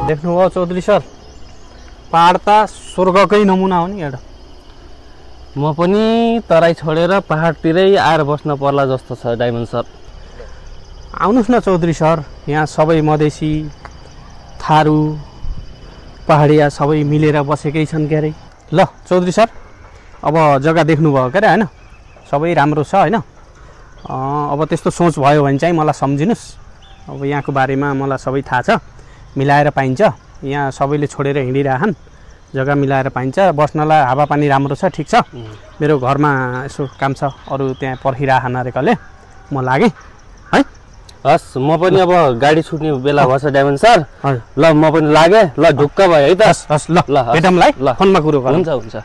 देख्नुभयो चौधरी सर, पहाड त स्वर्गकै नमुना हो नि एउटा। म पनि तराई छोडेर पहाडतिरै आएर बस्न पर्ला जस्तो छ डायमन्ड सर। आउनुहोस् न चौधरी सर, यहाँ सबै मधेसी, थारू, पहाडिया सबै मिलेर बसेकै छन् के अरे। ल चौधरी सर, अब जग्गा देख्नुभयो के अरे होइन, सबै राम्रो छ होइन। अब त्यस्तो सोच भयो भने चाहिँ मलाई सम्झिनुहोस्। अब यहाँको बारेमा मलाई सबै थाहा छ, मिलाएर पाइन्छ। यहाँ सबैले छोडेर हिँडिरहन्, जग्गा मिलाएर पाइन्छ, बस्नलाई हावापानी राम्रो छ, ठिक छ। मेरो घरमा यसो काम छ, अरू त्यहाँ पर्खिरहन अरेकले, म लागेँ है। हस्, म पनि अब गाडी छुट्ने बेला भएछ डायमन्ड सर। ल म पनि लागेँ, ल ढुक्क भयो है त। हस् हस्, ल भेटौँलाई, ल फोनमा कुरो गरौँ। हुन्छ हुन्छ।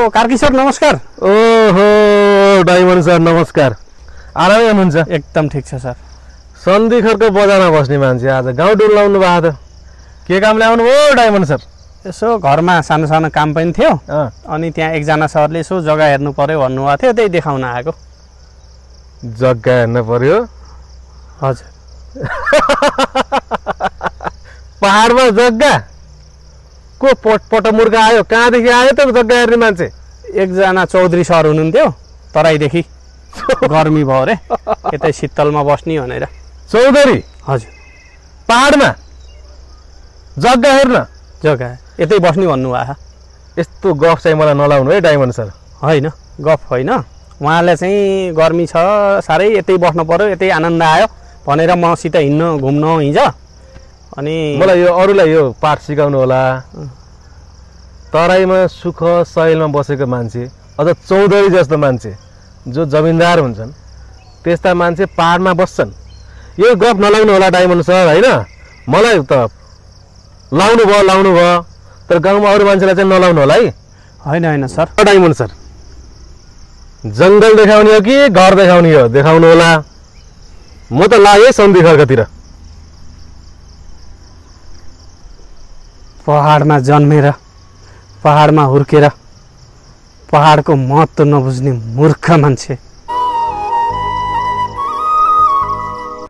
कार्की सर नमस्कार। ओहो डायमन्ड सर नमस्कार। आरामै हुनुहुन्छ? एकदम ठिक छ सर। सन्धिखरको बजारमा बस्ने मान्छे आज गाउँ डुलाउनु भएको त, के कामले आउनु हो डायमन्ड सर? यसो घरमा सानो सानो काम पनि थियो, अनि त्यहाँ एकजना सरले यसो जग्गा हेर्नु पर्यो भन्नुभएको थियो, त्यही देखाउन आएको। जग्गा हेर्नु पर्यो? हजुर। पहाडमा जग्गा? को पटमुर्ख आयो, कहाँदेखि आयो त जग्गा हेर्ने मान्छे? एकजना चौधरी सर हुनुहुन्थ्यो तराईदेखि, गर्मी भयो अरे, यतै शीतलमा बस्ने भनेर। चौधरी? हजुर। पहाडमा जग्गा हेर्न? जग्गा यतै बस्ने भन्नुभएको। यस्तो गफ चाहिँ मलाई नलाउनु है डायमन्ड सर। होइन गफ होइन, उहाँले चाहिँ गर्मी छ साह्रै, यतै बस्नु पर्यो, यतै आनन्द आयो भनेर मसित हिँड्न घुम्न हिँड्छ। अनि मलाई यो अरूलाई यो पाठ सिकाउनु होला। तराईमा सुख सहेलमा बसेको मान्छे, अझ चौधरी जस्तो मान्छे जो जमिनदार हुन्छन्, त्यस्ता मान्छे पहाडमा बस्छन्। यो गफ नलाउनु होला डायमन्ड सर होइन। मलाई त लाउनु भयो, तर गाउँमा अरू मान्छेलाई चाहिँ नलाउनु होला है। होइन होइन सर। डायमन्ड सर, जङ्गल देखाउने हो कि घर देखाउने हो, देखाउनु होला। म त लागेँ सन्धिखरतिर। पहाडमा जन्मेर पहाडमा हुर्केर पहाडको महत्त्व नबुझ्ने मूर्ख मान्छे।